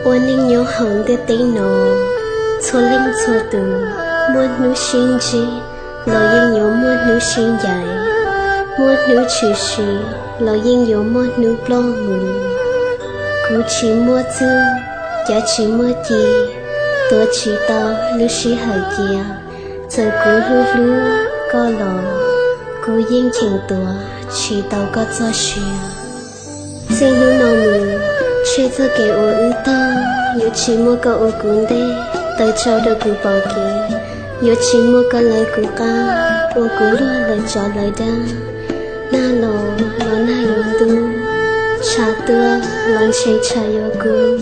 Ua neej nyob hauv ntiaj teb no, txhua leej txhua tus, muaj hnub sib ntsib los yeej yuav muaj hnub sib ncaim, muaj hnub tshwm sim los yeej yuav muaj hnub ploj mus. Kuv tsis muaj txuj, cav tsis muaj ci, tuav tsis tau lub sij hawm cia. Txawm kuv hlub hlub koj los, kuv yeej cheem tuav tsis tau koj txoj sia. Txij hnub no mus, tshem txoj kev uas wb tog, yuav tsis muaj koj ua kuv ntej, taws tsau rau kuv pom kev, yuav tsis muaj koj lawv kuv qab, ua kuv luag lawv tsov lawv dab. Nag los los nag yuav ntub, tshav tuaj los ntshe tshav yuav kub.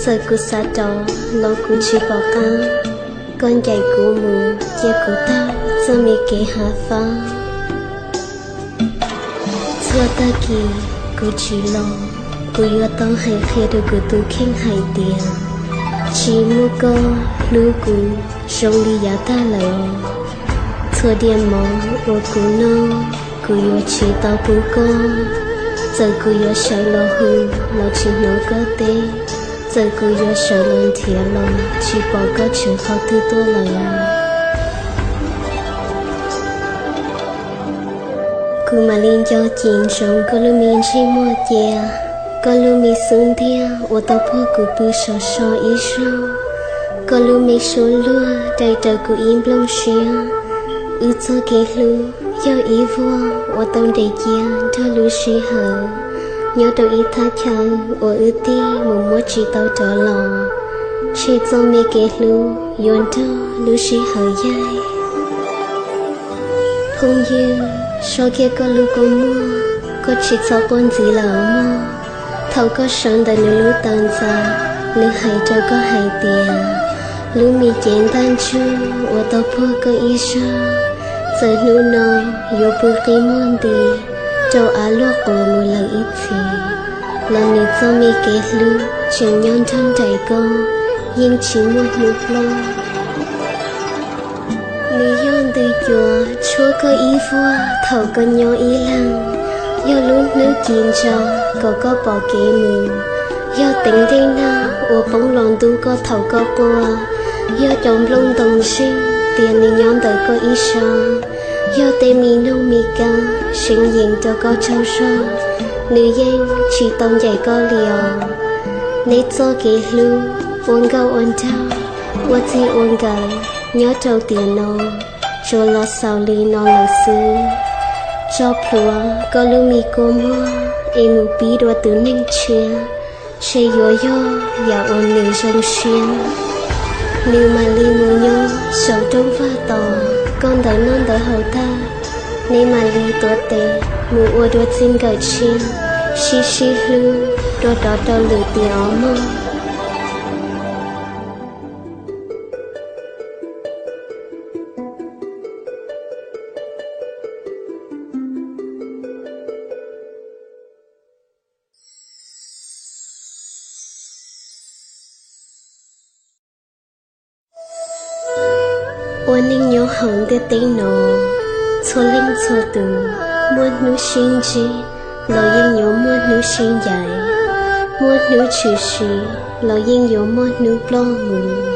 Txawm kuv xav rov los kuv tsis pom qab, koj ncaim kuv mus, cia kuv taug txoj me kev hav fab. Txhua tag kis kuv tsis los, kuv yuav tau hais qhia rau kuv tus kheej hais tias, tsis muaj koj hlub kuv zoo li yav tag lawm. Txhua diav mov uas kuv noj, kuv yuav tsis tau pub koj. Txawm kuv yuav sawv los hu los tsis hnov koj teb, txawm kuv yuav sawv los nrhiav los tsis pom koj tseem qhov twg tuaj lawm. Kuv mam li nco cim ntsoov koj lub me ntsej muag cia, koj lub me xub ntiag uas tau puag kuv pw sov so ib zaug, koj lub me suab luag dai raws kuv ib nplooj siab. Wb txoj kev hlub yog ib vuag uas tau nres cia nrog lub sij hawm, nyob rau ib thaj chaw uas wb tig mus muab tsis tau rov los. Tshem txoj me kev hlub yuav nrog lub sij hawm yaig. Phooj ywg, so kiag koj lub kua muag, koj tsis txhob quaj ntxiv lawm mog. Thaum koj sawv ntawm nws lub taw ntxa, nws hais rau koj hais tias, lub me cev ntaj ntsug uas tau puag koj ib zaug, txawm hnub no yuav pw qi muag nti rau av luaj quas mus lawm ib txhis, los nws txoj me kev hlub tseem nyob nrog nraim koj, yeej tsis muaj hnub ploj. Nws yog ntws cua tshuab koj ib vuag thaum koj nyob ib leeg, yog lub hnub ci ntsa kom koj pom kev mus, yog teev dej nag uas poob los ntub koj thaum koj quaj, yog cov nplooj ntoo zeeg tias nws nyob ntawm koj ib sab, yog tej me noog me kab seev yees rau koj tsaug zog, nws yeej tsis tau ncaim koj li os. Neb txoj kev hlub ua nkauj ua nraug, ua txij ua nkawm nyob rau tiam no, tsuas los xaus li no lawm xwb. Tso plhuav koj lub me kua muag es mus pib dua tus neeg tshiab, ntshe yuav yog yam uas nws zoo siab. Nws mam li mus nyob saum roob vaj tos, koj ntawm noj ntawd haus tag, neb mam li tuav tes mus ua dua txij nkawm tshiab, sib sib hlub dua rov rau lwm tiam os mog. Ua neej nyob hauv ntiaj teb no, txhua leej txhua tus, muaj hnub sib ntsib los yeej yuav muaj hnub sib ncaim, muaj hnub tshwm sim los yeej yuav muaj hnub ploj mus.